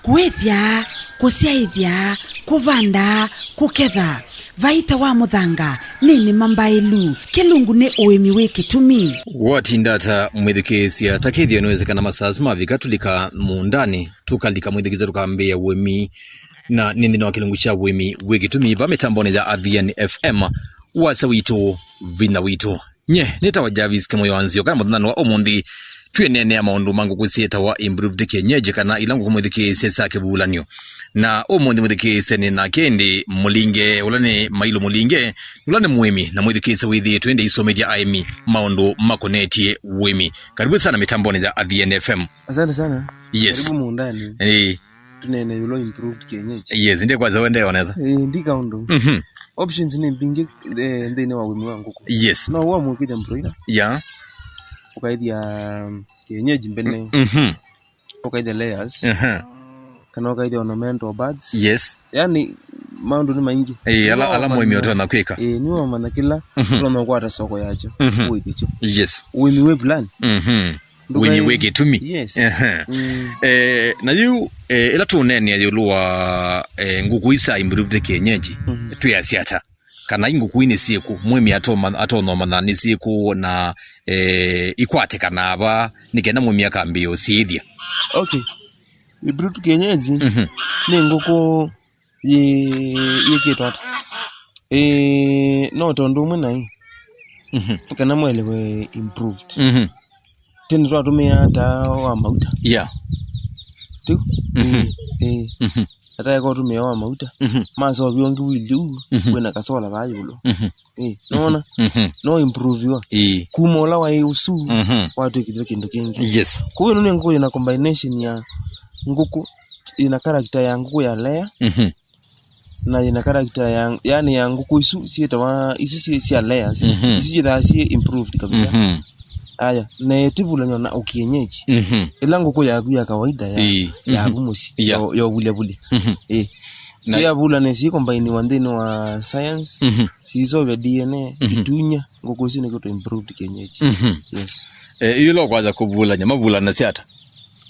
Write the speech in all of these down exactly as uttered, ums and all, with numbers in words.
Kũĩthya, kũsyaĩthya, kũvanda, kũketha. Vaita wa mũthanga nĩ nĩma mbaĩlu. Kĩlungu nĩ ũĩmi wĩ kĩtumi. Watinda ata mwĩthukĩĩsya? Ta kĩthĩo nĩwĩsĩ kana masaa asu mavika tũlika mũũndanĩ, tũkalika mwĩthukĩĩsya tũkambĩĩa ũĩmi, na nĩ nthĩnĩ wa kĩlungu kya ũĩmi wĩ kĩtumi va mĩtambonĩ ya Athiani F M. Wasa witũ, vinya witũ. Nye nĩtawa Jarvis Kĩmũyo wa Nzio, kana mũthenyanĩ wa ũmũnthĩ twĩneenea maũndũ ma ngũkũ syĩtawa improved kienyeji, kana ila ngũkũ mwĩthukĩĩsya sya kĩvulanyo. Na ũmũnthĩ mwĩthukĩĩsya nĩ nake ĩndĩ Mũlinge, ũla nĩ Mailũ Mũlinge, ũla nĩ mũĩmi na mwĩthukĩĩsya wĩthĩĩtwe ĩndĩ aisomethya aĩmi maũndũ makonetye ũĩmi. Karibu sana mĩtambonĩ ya Athiani F M. Asante sana. Yes. Karibu mũũndanĩ. Ĩĩ. Tũneene ĩũlũ wa improved kienyeji. Yes, ndikwasya wende onesa. Eh, ndika ũndũ. Mhm. Options nĩ mbingĩ, eh, nthĩnĩ wa ũĩmi wa ngũkũ. Yes. No ũamũe kwĩthya broiler. Yeah. Ũkaĩthya, um, kienyeji mbene. Mhm. Ũkaĩthya layers. Aha. Kana ũkaĩthya ornamental birds. Yes. Yani, maũndũ nĩ maingĩ. Eh, ala, ala mũĩmi ũtonya kwĩka. Eh, nĩwamanya kĩla, mhm, ũtonya kũkwata soko yakyo. Mhm. Ũĩthye kyo. Yes. Ũĩmi wĩ plan. Mhm. Ndũkai- Wĩnyie wĩ kĩtumi. Yes. Ehe. Mm. Eh, na yu, eh, ĩla tũũneenea ĩũlũ wa, eh, ngũkũ ii sya improved kienyeji, mhm, twĩasya ata? Kana i ngũkũ ii nĩ syĩkũ? Mũĩmi atoma-, atonya ũmanya nĩ syĩkũ na, eh, ikwatĩkanaa va nĩ kenda mũĩmi akambĩĩa ũsyĩĩthya? Okay. Improved kienyeji, mhm, nĩ ngũkũ yĩ-, yĩkĩtwe ata? Ĩĩ, no tondũ ũmwe naĩ, mhm, kana mwelewe improved. Mhm. Tene twatũmĩaa taa wa mauta. Yeah. Tĩu? Mhm. Ĩĩ, ĩĩ. Mhm. Ata eka ũtũmĩa wa mauta. Mhm. Masovi ũngĩ wili ũu, mhm, wĩna kasola vaa ĩũlũ. Mhm. Ĩĩ, nona? Mhm. No improviwa. Ĩĩ. Kuma ũla waĩ ũsu, mhm, watwĩkĩthwa kĩndũ kĩngĩ. Yes. Kwoou ĩno nĩ ngũkũ ĩna combination ya ngũkũ ĩna character ya ngũkũ ya layer, mhm, na ĩna character ya, yani ya ngũkũ isu syĩtawa, isu syĩ sya layers, mhm, isu syĩthaa syĩ improved kabisa. Mhm. Aya, na ĩtivulanywa na ũkienyeji. Mhm. Ĩla ngũkũ yaku ya kawaida ya, ĩĩ, yaku, mhm, mũsyĩ, yeah, yo, yo vulya vulya. Mhm. Ĩĩ. Na syavulanywa syĩ combiniwa nthĩnĩ wa science, mhm, syĩsovya D N A, mhm, itunya, ngũkũ isu nĩkwĩtwa improved kienyeji. Mhm. Yes. Eh, yu ĩla ũkwasya kũvulany'a, mavulanasya ata?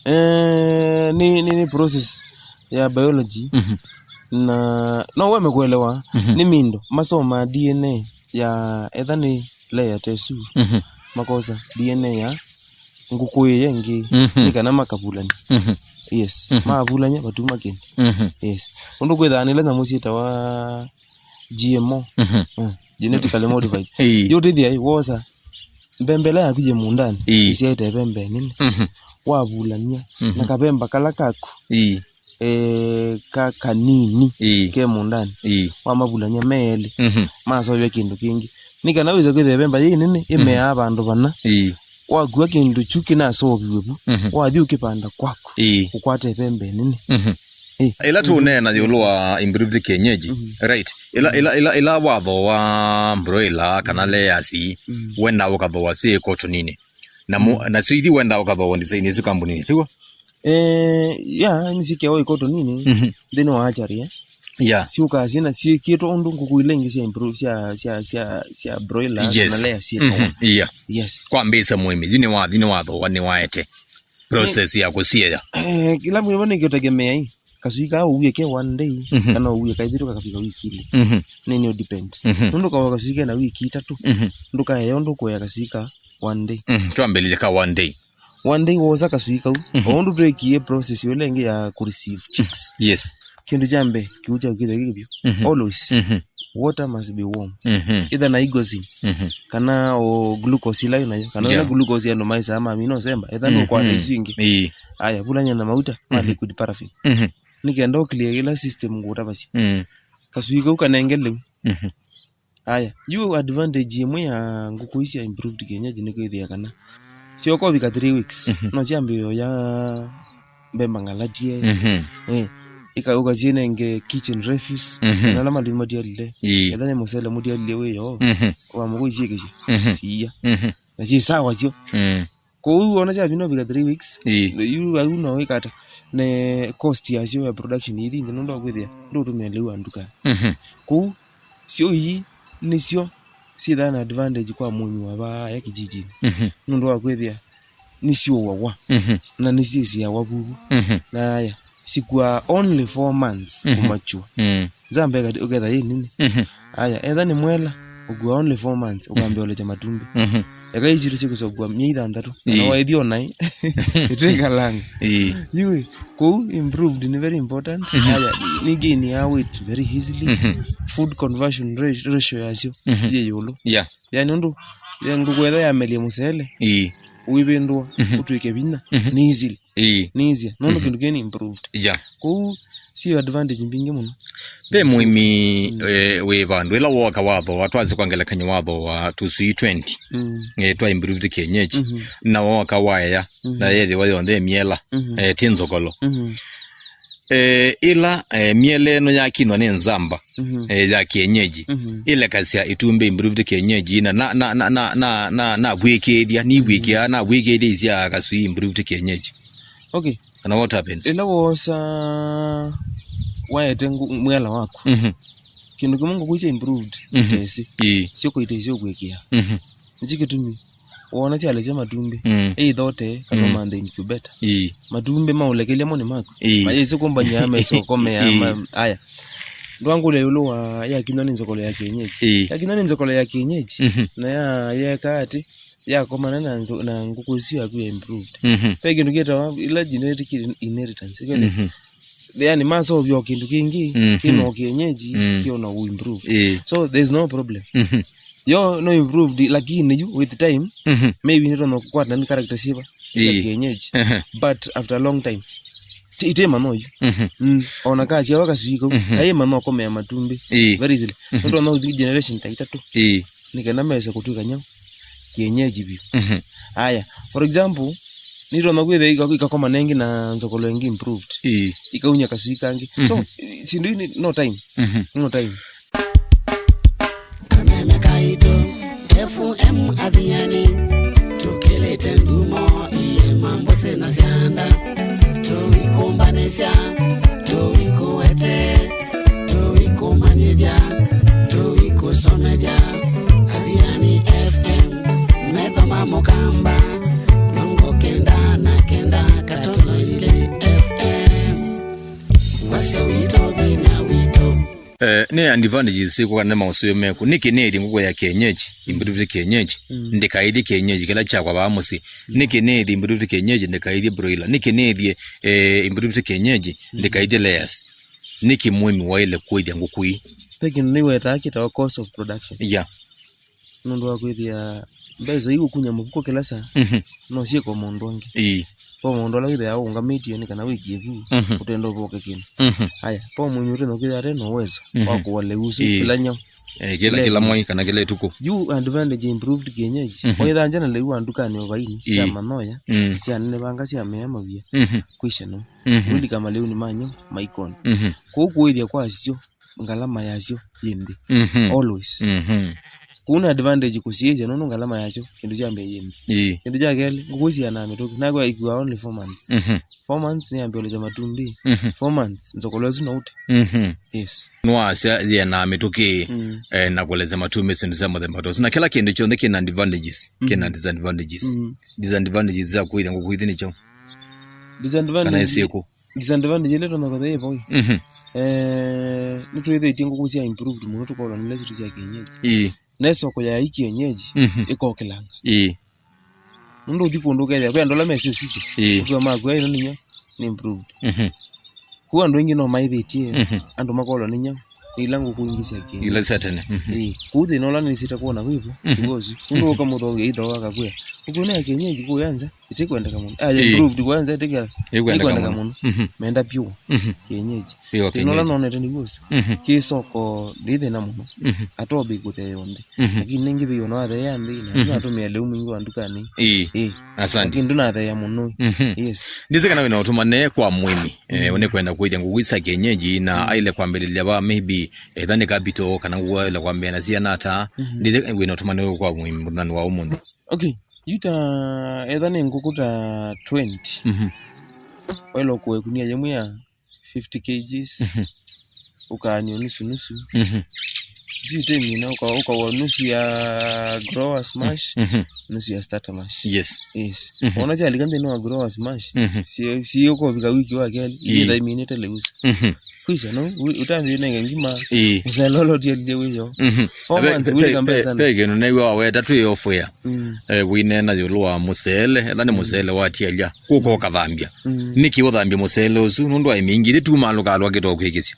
Eh, nĩ, nĩ, nĩ process ya biology. Mhm. Na no weme kũelewa, mhm, nĩ mindo masomaa D N A ya etha nĩ layer ta ĩsu, mhm, makosa D N A ya ngũkũ ĩyo ĩngĩ, mhm, nĩ kana makavulany'a. Mhm. Yes. Mhm. Mavulany'a vatuma kĩndũ. Mhm. Yes. Ũndũ kwĩthaa nĩ ila nyamũ syĩtawa G M O. Mhm. Mm. Genetically modified. Ĩĩ. Yũtĩthya ĩ, wosa mbembe ĩla yaku yĩ mũũndanĩ, ĩĩ, ĩsyaĩte ĩvembe nene. Mhm. Wavulany'a, mhm, na kavemba kala kaku. Ĩĩ. Eh, ka kanini, ĩĩ, ke mũũndanĩ. Ĩĩ. Wamavulany'a me elĩ, mhm, maseũvya kĩndũ kĩngĩ. Nĩ kana wĩse kwĩthĩa ĩvemba yĩ nene, ĩmeaa, mhm, vandũ vana. Ĩĩ. Wakua kĩndũ kyu kĩnaseũviw'e vu, mhm, wathi ũkĩvanda kwaku, ĩĩ, ũkwate ĩvembe nene. Mhm. Ĩĩ. Ĩla tũũneena ĩũlũ wa improved kienyeji, mhm, right? Ĩla, mhm, ĩla, ĩla, ĩla wathooa broiler kana, mhm, layers, mhm, wendaa ũkathooa syĩ ĩkotonini. Na mu-, mhm, nasyo ithi wendaa ũkathooa design isu kambuninĩ, tiw'o? Eh, ya, nĩsyĩkĩawa ĩkotonini, mhm, nthĩnĩ wa hatchery, eh? Yeah. Syũkaa syĩna syĩkĩtwe ũndũ ngũkũ ila ingĩ sya improve, sya, sya, sya, sya broiler, yes, kana layer syĩkawa. Mhm, yeah. Yes. Kwambĩĩsya mũĩmi, yu nĩwathi, nĩwathooa, nĩwaete process ya kũsiea. Eh, kĩla mũĩva nĩkĩũtegemeai. Kasui kaa ũwie ke one day, mhm, kana ũwie kaithĩtũ kakavika wiki ilĩ. Mhm. Nĩ, nĩ depend. Mhm. Nũndũ kawa kasui kena wiki itatũ, mhm, ndũkaea ũndũ kũea kasui ka one day. Mhm. Twambĩlĩlye ka one day. One day wosa kasui kau, mhm, o ũndũ twĩkie process ĩla ĩngĩ ya kũ receive chicks. Yes. Kĩndũ kya mbee, kĩu kyaku kĩthĩe kĩ kĩvyũ. Mhm. Always. Mhm. Water must be warm. Mhm. Either na Igocin, mhm, kana o glucose ila wĩ nayo, kana, yeah, ĩla glucose andũ maĩsaa mamina ũsemba, etha, mhm, nũkwata isu ingĩ. Ĩĩ. Aya, vulany'a na mauta ma, mhm, liquid paraffin. Mhm. Nĩ kenda ũclear ĩla system ngũtavasya. Mm. Kasui kau kanenge lĩu. Mhm. Aya, yu advantage ĩmwe ya ngũkũ ii sya improved kienyeji nĩ kwĩthĩa kana syoka ũvika three weeks, mhm, no syambĩĩe ũya mbemba ng'alatie. Mhm. Eh, ika-, ũkasyĩnenge kitchen refuse, mhm, kana ala malĩu matialile. Ĩĩ. Etha nĩ mũsele mũtialile wĩ yoo, mhm, wamũkũ isyĩkĩsya, mhm, siia. Mhm. Na syĩ sawa syo. Mm. Kwoou ona syavina ũvika three weeks, ĩĩ, yu au no wĩkata ne cost yasyo ya production ithi nthĩ nũndũ wa kwĩthĩa ndũtũmĩa lĩu wa nduka. Mhm. Kwoou syo ii nĩsyo syĩthaa na advantage kwa mũĩmi wa vaa ya kijijini. Mhm. Nũndũ wa kwĩthĩa nĩsyũawa, mhm, na nĩsyĩsĩawa vuvu. Mhm. Na aya, sikuaa only four months Mhm. kũmatua. Mm. Nzamba ĩkati-, ũketha yĩ nini. Mhm. Aya, etha nĩ mwela, ũkua only four months, ũkambĩa ũlekya matumbĩ. Mhm. Eka ici tũsikusogua myei thanthatũ. Ii. Na waĩthi onaĩ. Ĩtwĩkalanga. Ii. Yui, kũu improved ni very important. Mhm. Aya, ningĩ ni ya weight very easily. Mhm. Food conversion ra-, ratio yasyo Mhm. yĩ yũlũ. Yeah. Yani ũndũ, ya ngũkũ etha yamelie mũsele, Ii. ũivĩndũa, Mhm. ũtwĩke vinya, Mhm. ni easily. Ii. Ni easier. Nũndũ Mhm. kĩndũ kĩu ni improved. Yeah. Kũu, sio advantage mbingĩ mũno. Ve mũĩmi, Mm. eh, wĩ vandũ, ĩla wooka wathooa, twasye kwa ngelekany'o wathooa tũswii twenty, Mm. eh, twa improved kienyeji, Mhm. na wooka waea, Mhm. na yethĩwa yonthe myela, Mhm. eh, ti nzokolo. Mhm. Eh, ĩla, eh, myela ĩno yakinwa nĩ nzamba, Mhm. eh, ya kienyeji, Mhm. ĩlekasya itumbĩ improved kienyeji, na, na, na vwĩkĩĩthya, nivwĩkĩa, navwĩkĩĩthya isya kaswii improved kienyeji. Okay. Kana what happens? Ĩla woosa waete ngu-, mwela waku, Mhm. kĩndũ kĩmwe ngũkũ isya improved Mhm. itesĩ. Ii. Syoko itesĩ ũkwĩkĩa. Mhm. Nĩkyo kĩtumi woona syalesya matumbĩ, Mm. either ũtee kana Mm. ũmanthe incubator. Ii. Matumbĩ maũlekelya mo nĩ maku. Ii. Mayĩsĩ kũmbany'a mesokomea Ii. ma-, aya. Ndwangũlya ĩũlũ wa yakinywa nĩ nzokolo ya kienyeji. Ii. Yakinywa nĩ nzokolo ya kienyeji, Mhm. na ya, yeka atĩ, yakomana na nzo-, na ngũkũ isu yaku ya improved. Mhm. Ve kĩndũ kĩtawa, ila genetic inheritance, ĩkethĩa, Mhm. yani, maseũvya o kĩndũ kĩngĩ, Mhm. kĩna o kienyeji, Mm. kĩona u improve. Ĩĩ. So, there's no problem. Mhm. Yo, no improved, lakini yu, with time, Mhm. maybe nĩtona kũkwatana nĩ character syĩva sya Ĩĩ. kienyeji. Ehe. But after a long time, ti-, ite mano yu. Mhm. Mm. Ona kasyawa kaswii kau, Mhm. kaĩ mano komea matumbĩ. Ĩĩ. Very easily. Mhm. Nĩtona ũthi generation ta itatũ. Ĩĩ. Nĩ kana mese kũtwĩka nyau kienyeji vyũ. Mhm. Aya, for example, nĩtona kwĩthĩa ika-, ikakoma nengi na nzokolo ĩngĩ improved. Ĩĩ. Ikaunya kaswii kangĩ. So, Mhm. sindu ini no time. Mhm. No time. Kameme kaitũ, F M Athiani, tũkĩlĩte ndumo iĩ mambo sena syanda, tũikũmbanĩsya, tũikũete, tũikũmanyĩthya, tũikũsomethya. Athiani F M, metho ma mũkamba, mĩongo kenda na kenda katono ilĩ F M. Wasya witũ, vinya witũ. Eh, nĩ advantages syĩkũ kana nĩ maũseo mekũ? Nĩkĩ nĩĩthye ngũkũ ya kienyeji, improved kienyeji, Mm. ndĩkaĩthye kienyeji kĩla kyakwa vaa mũsyĩ? Nĩkĩ nĩĩthye improved kienyeji ndĩkaĩthye broiler? Nĩkĩ nĩĩthye, eh, improved kienyeji ndĩkaĩthye layers? Nĩkĩ mũĩmi waĩle kũĩthya ngũkũ ii? Ve kĩndũ nĩwetaa kĩtawa cost of production. Yeah. Nũndũ wa kwĩthĩa mbesa ii ũkunya mũvuko kĩla saa, Mhm. no syĩko maũndũ angĩ. Ĩĩ. Vo maũndũ ala wĩthĩawa ũũngamĩtye nĩ kana wĩkie vu, Mhm. ũtenda ũvoke kĩndũ. Mhm. Aya, vo mũĩmi ũtenda kwĩthĩa ate na ũwezo Mhm. wa kũwa lĩu ũsu Ĩĩ. kĩla nyau. Eh, kĩla, Kĩla kĩla ĩvinda. mwai kana kĩla ĩtukũ. Yu advantage improved kienyeji. Mhm. Waithanja na lĩu wa ndukanĩ o vaini, sya Mm. manoya, Mm. sya nene vanga, sya mea mavia, Mhm. kwisha no. Mhm. Wĩlika malĩunĩ ma nyau, maikoni. Mhm. Kũu kũĩthya kwasyo, ngalama yasyo yĩ nthĩ. Mhm. Always. Mhm. Kũu nĩ advantage kũsiĩsya nũndũ ngalama yasyo, kĩndũ kya mbee yĩ nthĩ. Ĩĩ. Kĩndũ kya kelĩ, ngũkũ sianaa mĩtũkĩ. Nakw'a ikuaa only four months. Mhm. Four months nĩyambĩĩa ũlekya matumbĩ. Mhm. Four months, nzokolo ĩsu no ũte. Mhm. Yes. Nĩwasya yĩenaa mĩtũkĩ, Mm. eh, na kũlekya matumbĩ, syĩndũ sya mũthemba ta ũsu. Na kĩla kĩndũ kyonthe kĩna advantages, kĩna Mhm. disadvantages. Mhm. Disadvantages sya kũĩthya ngũkũ ithi nĩ kyaũ? Disadvantage, Kana ĩsyĩkũ? Disadvantage ĩla ĩtonya kwĩthĩa yĩ vau. Mhm. Eh, nĩtwĩthĩtie ngũkũ sya improved mũno tũkolwa nĩ ila sitũ sya kienyeji. Ĩĩ. Na ĩsoko ya i kienyeji Mhm. ĩkokĩlanga. Ĩĩ. Nũndũ ũthi kũndũ ũkethĩa kwĩ andũ ala mesĩ ũsisya. Ĩĩ. Ũkua maku ĩno nĩnya nĩ improved. Mhm. Kũu andũ aingĩ no maĩvĩtie Mhm. andũ makolwa nĩ nyau, nĩ ila ngũkũ ingĩ sya kienyeji. Ila sya tene. Mhm. Ĩĩ, kũu thĩna ũla nĩsĩte kwona wĩvo, Mhm. nĩw'o ũsu. Nũndũ Mhm. ũkamũthoya itho akakwĩa, ngũkũ ĩno ya kienyeji kũya nza, ĩtikwendeka mũno. Ah, ya Ĩĩ. improved kũya nza, ĩtikwendeka Ĩkwendeka mũno. mũno. Mhm. Menda pure Mhm. kienyeji. Pure Thĩna ũla kienyeji. nonete nĩw'o ũsu. Mhm. Kĩ soko ndĩ thĩna mũno. Mhm. Atobe kũthea yonthe. Mhm. Lakini nĩngĩ vĩu ona watheea nthĩ, na Mhm. natũmĩa lĩu mwingĩ wa ndukanĩ. Ĩĩ. Ĩĩ. Asante. Lakini ndũnatheea mũno. Mhm. Yes. Ndĩsĩ kana wĩna ũtũmane kwa mũĩmi, eh, Mm. ũnekwenda kũĩthya ngũkũ sya kienyeji na Mm. aile kwambĩlĩlya va, maybe, etha nĩ capital kana ngũkũ aile kwambĩĩa na syana ata. Mhm. Ndĩsĩ wĩna ũtũmane kwa mũĩmi mũthenya wa ũmũnthĩ. Okay. Yu ta etha nĩ ngũkũ ta twenty. Mhm. Waĩle kũwa ĩkunia yĩmwe ya fifty kilograms, Mhm. ũkaanio nusu nusu. Mhm. Sitemi na uka-, ukawa nusu ya growers mash, Mhm. nusu ya starter mash. Yes. Yes. Mhm. Ona syalika nthĩnĩ wa growers mash, Mhm. si, si ũkũvika wiki wa kelĩ, Yeah. itha iminĩte leusu. Mhm. Kwisha, no, wi-, ũtambie nenge ngima, Ĩĩ. mũsele ũla ũtialile wĩyo. Mhm. Four Ve-, months, ve-, wĩlika ve-, mbesa ve-, nĩ. Ve kĩndũ naiwa waweta twĩ off air. Mm. Eh, wĩneena ĩũlũ wa mũsele, etha nĩ Mm. mũsele watialya, kũka ũkathambia. Mm. Nĩkĩ ũthambie mũsele ũsu? Nũndũ wa mĩingĩ, ĩthĩ tumalũkalwa kĩtoo kwĩkĩsya.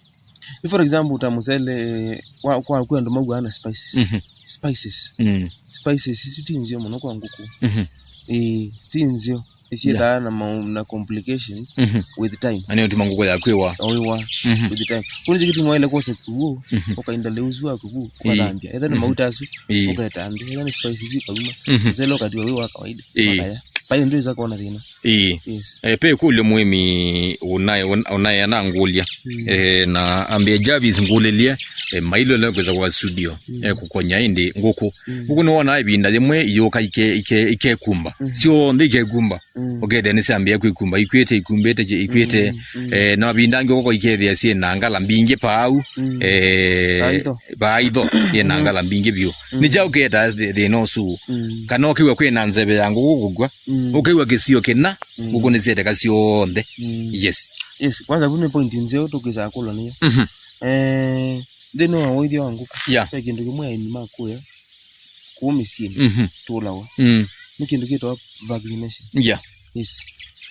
If, for example, ta mũsele wa, kwa kwĩ andũ mauaa na spices. Mhm. Spices. Mm. Spices isu ti nzeo mũno kwa ngũkũ. Mhm. Ĩĩ, ti nzeo. Nĩsyĩthaa Yeah. na mau-, na complications Mhm. with time. Na nĩũtuma ngũkũ yaku ĩwa. Oiwa Mhm. with time. Kũu nĩkyo kĩtuma waĩle kwosa kĩw'ũ, Mhm. ũkainda lĩu ũsu waku kũu, Mhm. ũkathambia. Etha nĩ Mhm. mauta asu, Ĩĩ. ũketa nthĩ. Etha nĩ spices isu ũkauma. Mhm. Mũsele ũkatiwa wĩ wa kawaida. Ĩĩ. Makaya. Pai ndwĩsa kona thĩna. Ĩĩ. Yes. Eh, pe kũlyo mũĩmi ũnae, ũnae anangũlya. Mm. Eh, na ambĩa Jarvis ngũlĩlye, eh, mailo leo kwĩsa kwa studio. Mm. Eh, kũkonya ĩndĩ ngũkũ. Mm. Ngũkũ nĩwona ĩvinda yĩmwe iyũka ike-, ike-, ikekumba. Mm. Syonthe ikekumba. Mm. Ũkethĩa nĩsyambĩa kwĩkumba, ikwĩte, ikumbĩte, ikwĩte. Mm, mm. Eh, na mavinda angĩ ũkoko ikethĩa syĩ na ngala mbingĩ paau. Mm. Eh, Paitho. Vaitho, yĩ na Mm. ngala mbingĩ vyũ. Mm. Nĩ kyaũ kĩetaa thĩ-, thĩna ũsu? Mm. Kana ũkĩw'a kwĩ na nzeve ya ngũkũ kũkw'a? Mm. Ũkĩw'a kĩsio kĩna, Mm. ngũkũ nĩsyeteka syonthe. Mm. Yes. Yes, kwanza vu nĩ point nzeo tũkwĩsaa kũlwa nĩyo. Mhm. Eh, nthĩnĩ wa ũĩthya wa ngũkũ, Yeah. ve kĩndũ kĩmwe aĩmi ma kũya kũu mĩsyĩnĩ Mhm. tũlawa. Mm. Nĩ kĩndũ kĩtawa vaccination. Yeah. Yes.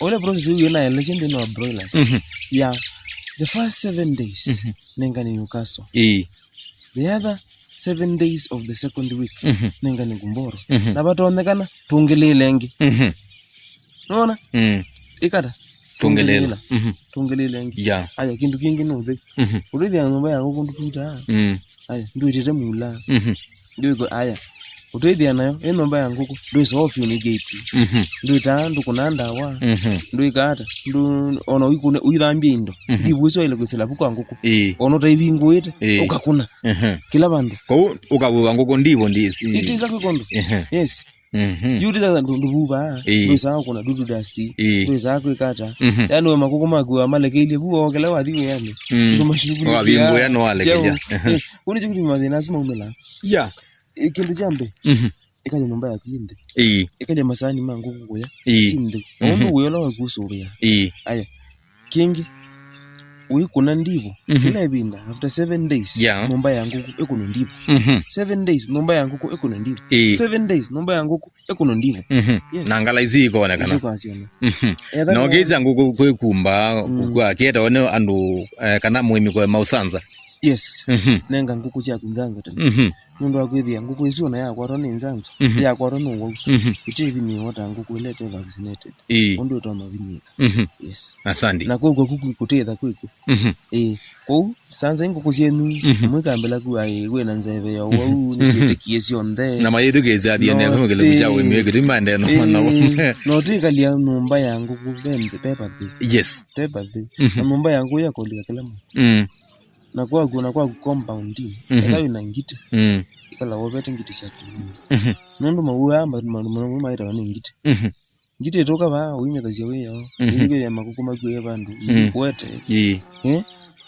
Ũla process ũyũ naelesya nthĩnĩ wa broilers. Mhm. Yeah. The first seven days, Mhm. nengane Newcastle. Ĩĩ. The other seven days of the second week, Mhm. nengane Gumboro. Mhm. Na vatonyekana, tũngĩlĩĩle ĩngĩ. Mhm. Nona? Mm. Ĩkata? Tũngĩlĩĩla. Tũngĩlĩĩla. Mhm. Tũngĩlĩĩle ĩngĩ. Yeah. Aya, kĩndũ kĩngĩ nĩ ũtheu. Mhm. Ũtwĩthĩa nyũmba ya ngũkũ ndũtutaa. Mm. Aya, ndwĩtĩte mula. Mhm. Ndwĩko, aya. Ũtwĩthĩa nayo, ĩ nyũmba ya ngũkũ, ndwĩsoo fumigate. Mhm. Ndwĩtaa, ndũkũnaa ndawa. Mhm. Ndwĩkaa ata? Ndũ-, ona ũikũne-, ũithambie indo. Mhm. Ndivu isu waĩle kwĩsĩla vu kwa ngũkũ. Ĩĩ. Ona ũtaivingũĩte, Ĩĩ. ũkakũna. Mhm. Kĩla vandũ. Kwoou ũkavũva ngũkũ ndivo ndi-, si- Itiza kwĩka ũndũ. Ehe. Yes. Mhm. Yu ndĩtha ndũ-, ndũvuvaa, Ĩĩ. ndwĩsaa kũna dudu dust, Ĩĩ. ndwĩsaa kwĩka ata. Mhm. Yaani we makũkũ maku wamalekeilye vu, wookela wathi wĩanĩ. Mm. Ndũmashughulikia. Wavingũĩa nĩwalekelya. Kyau. Ehe. Eh, kũu nĩkyo kĩtuma mathĩna asu maumĩlaa. Yeah. Eh, kĩndũ kya mbee, Mhm. ĩkalya nyũmba yaku yĩ ntheu. Ĩĩ. Ĩkalya masaani ma ngũkũ kũya, Ĩĩ. si ntheu. Mhm. Ũndũ wĩa ũla waku ũsũvĩa. Ĩĩ. Aya. Kĩngĩ, ũikũna ndivo. Mhm. Kĩla ĩvinda, after seven days, Yeah. nyũmba ya ngũkũ ĩkũnwe ndivo. Mhm. Seven days, nyũmba ya ngũkũ ĩkũnwe ndivo. Ĩĩ. Seven days, nyũmba ya ngũkũ ĩkũnwe ndivo. Mhm. Yes. Na ngala isu ikoonekana. Isu kwasyona. Mhm. Etha Na ũkĩĩsya ngũkũ kwĩkumba, Mm. kũkw'a kĩetawa nĩ andũ, eh, kana mũĩmi kũema ũsanza. Yes. Mhm. Nenga ngũkũ syaku nzanzo tene. Mhm. Nũndũ wa kwĩthĩa ngũkũ ĩsu ona yakwatwa nĩ nzanzo, Mhm. yakwatwa nĩ ũwau. Mhm. Ĩtĩ ĩvinyĩĩwa ta ngũkũ ĩla ĩte vaccinated. Ĩĩ. Ũndũ ĩtonya vinyĩĩka. Mhm. Yes. Asante. Na kwoou kwaku kũtĩtha kwĩkw'o. Mhm. Ĩĩ. Kwoou, sanzai ngũkũ syenyu, Mhm. mũikambĩla kuwa, ĩ, wĩ na nzeve ya ũwau, Mhm. nĩsyĩtĩkie syonthe. Na mayĩthukĩĩsya athiene No, kĩlĩku kya ũĩmi ĩĩ. Wĩkĩtuma ndeno Ĩĩ. Nao. No twĩkalya nyũmba ya ngũkũ ve nthĩ, ve vathĩ. Yes. Ve vathĩ. Mhm. Na nyũmba ya ngũkũ yakũlika kĩla mũndũ. Mm. Na kwaku, na kwaku compound, Mhm. eka wĩ na ngitĩ, Mm. ĩkala wovete ngitĩ syaku. Mhm. Nũndũ mawĩaa ma-, ma-, ma-, maĩtawa nĩ ngitĩ. Mhm. Ngitĩ ĩtũka vaa, ũimĩthasya wĩoo, Mhm. ĩthi kwĩthĩa makũkũ maku ĩ vandũ, Mhm. ĩthi kũete. Ĩĩ. Eh?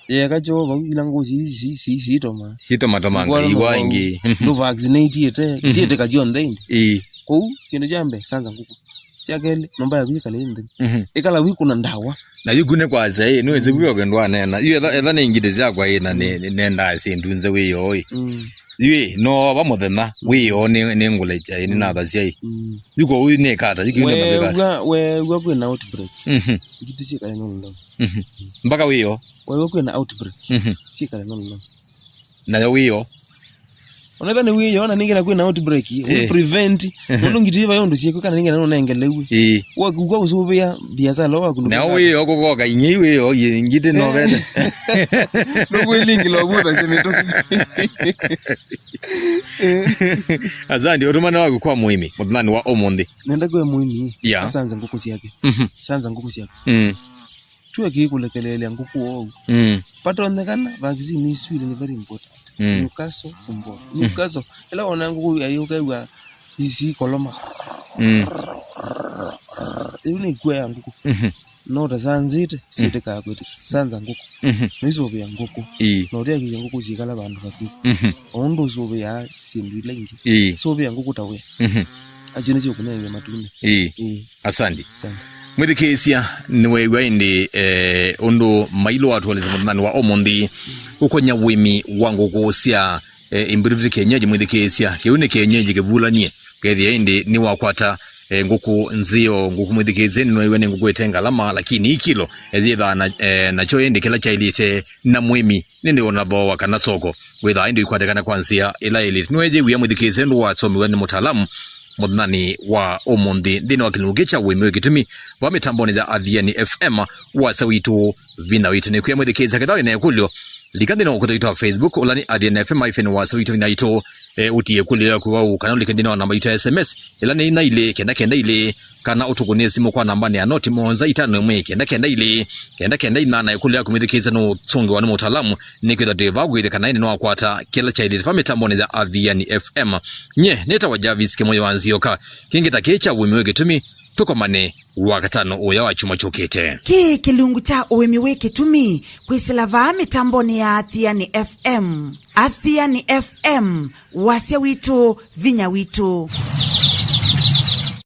Yeka kyoo vau, ila ngũkũ si, si, si, siitoma. Siitomatomanga, Nĩkwona iwa vau. Ingĩ. Mhm. Ndũ vaccinate ĩte, Mhm. ngitĩ ĩtĩka syonthe ĩndĩ. Ĩĩ. Kwoou, kĩndũ kya mbee, sanza ngũkũ. Kya kelĩ, nyũmba yaku yĩkale ĩ ntheu. Mhm. Ĩkala wĩkũna ndawa. Na yu kune kwasya ĩ, nĩwĩsĩ Mm. vu ũkendwa neena. Yu etha, etha nĩ ngitĩ syakwa ĩ, na nĩ, Mm. nĩ, nendaa syĩ ndunze wĩoo ĩ. Mm. Yu ĩ, no va mũthenya, wĩoo nĩ, nĩ ngũlekya ĩ, nĩ Mm. nathasya ĩ. Mm. Yu kwoou nĩ kata, yu kiu nĩ mavika. Weew'a, weew'a kwĩ na outbreak. Mhm. Ngitĩ syĩkale nũndũ. Mhm. Mpaka wĩoo. Weew'a kwĩ na outbreak. Mhm. Syĩkale nũndũ. Nayo wĩoo. Ona ĩtha nĩ wĩoo, na nĩngĩ na kwĩ na outbreak, we Eh. prevent. Mũndũ ngitĩ vai ũndũ syĩkwĩka na nĩngĩ na nũnengelewe. Ĩĩ. Waku kwa ũsũvĩa biasala waku. Nao wĩoo kũkoka inyei wĩoo, yĩ ngitĩ no vete. Nũkwĩlingĩla ũkũthasya mĩtũkĩ. Asante, ũtũmane waku kwa mũĩmi, mũthenyanĩ wa ũmũnthĩ. Nenda kwĩ mũĩmi, Yeah. asanze ngũkũ syake. Mhm. Sanza ngũkũ syake. Mm. Tuwe kĩkũlekeleelya ngũkũ oou. Mm. Patonyekana, vaccine isu ilĩ nĩ very important. Mm. Newcastle, Gumboro. Mm. Newcastle, ĩla wona ngũkũ yayũkew'a isi koloma. Mm. Ĩu nĩ ĩkw'a ya ngũkũ. Mhm. No ta sanzĩte, sĩtĩkaa kwĩtĩka. Sanza ngũkũ. Mhm. Noisũvĩa ngũkũ. Ĩĩ. Na ũteakĩsya ngũkũ syĩkala vandũ vathũku. Mhm. O ũndũ ũsũvĩaa syĩndũ ila ingĩ. Ĩĩ. Sũvĩa ngũkũ ta wĩa. Mhm. Acio nĩsyo kũnenge matumbĩ. Ĩĩ. Ĩĩ. Asandi. Asante. Mwĩthikĩĩsya, nĩweew'a ĩndĩ, eh, ũndũ mailũ watũelesya mũthenyanĩ wa ũmũnthĩ ũkonya ũĩmi wa ngũkũ sya, eh, improved kienyeji. Mwĩthikĩĩsya, kĩu nĩ kienyeji kĩvulanie. Ũkethĩa ĩndĩ nĩwakwata, eh, ngũkũ nzeo, ngũkũ mwĩthikĩĩsya, nĩnweew'a nĩ ngũkũ ĩte ngalama, lakini ikilo, eh, yĩthaa na, eh, nakyo ĩndĩ kĩla kyaĩlĩte na mũĩmi nĩndĩ ona thooa kana soko, wĩthaa ĩndĩ ikwatĩkana kwa nzĩa ĩla ĩlĩte. Nĩweeyĩw'ĩa mwĩthikĩĩsya ũndũ wasomiwe nĩ mũtaalamu mũthenyanĩ wa ũmũnthĩ nthĩnĩ wa kĩlungu kĩ kya ũĩmi wĩ kĩtumi va mĩtambonĩ ya Athiani F M, wasya witũ, vinya witũ. Nĩkwĩa mwĩthikĩĩsya, kethĩwa wĩ na ĩkũlyo, lika nthĩnĩ wa ũkũta witũ wa Facebook, ũla nĩ Athiani F M hyphen wasya witũ, vinya witũ, e, ũtie ĩkũlyo yaku vau, kana ũlike nthĩnĩ wa namba yitũ ya S M S, ĩla nĩ inya ilĩ kenda kenda ilĩ, kana ũtũkũnĩe simũ kwa nambanĩ ya noti mũonza itano ĩmwe kenda kenda ilĩ, kenda kenda inyanya. Ĩkũlyo yaku mwĩthikĩĩsya nũũsũngĩwa nĩ mũtaalamu, nĩkwĩthwa twĩ vaa kwĩthĩa kana ĩndĩ nĩwakwata kĩla kyaĩlĩte va mĩtambonĩ ya Athiani F M. Nye nĩtawa Jarvis Kĩmoyo wa Nzioka. Kĩngĩ ta kĩĩ kya ũĩmi wĩ kĩtumi, tũkomane Wakatano ũya wa kyumwa kyũkĩte. Kĩĩ kĩlungu kya ũĩmi wĩ kĩtumi kwĩsĩla vaa mĩtambonĩ ya Athiani F M. Athiani F M, wasya witũ, vinya witũ.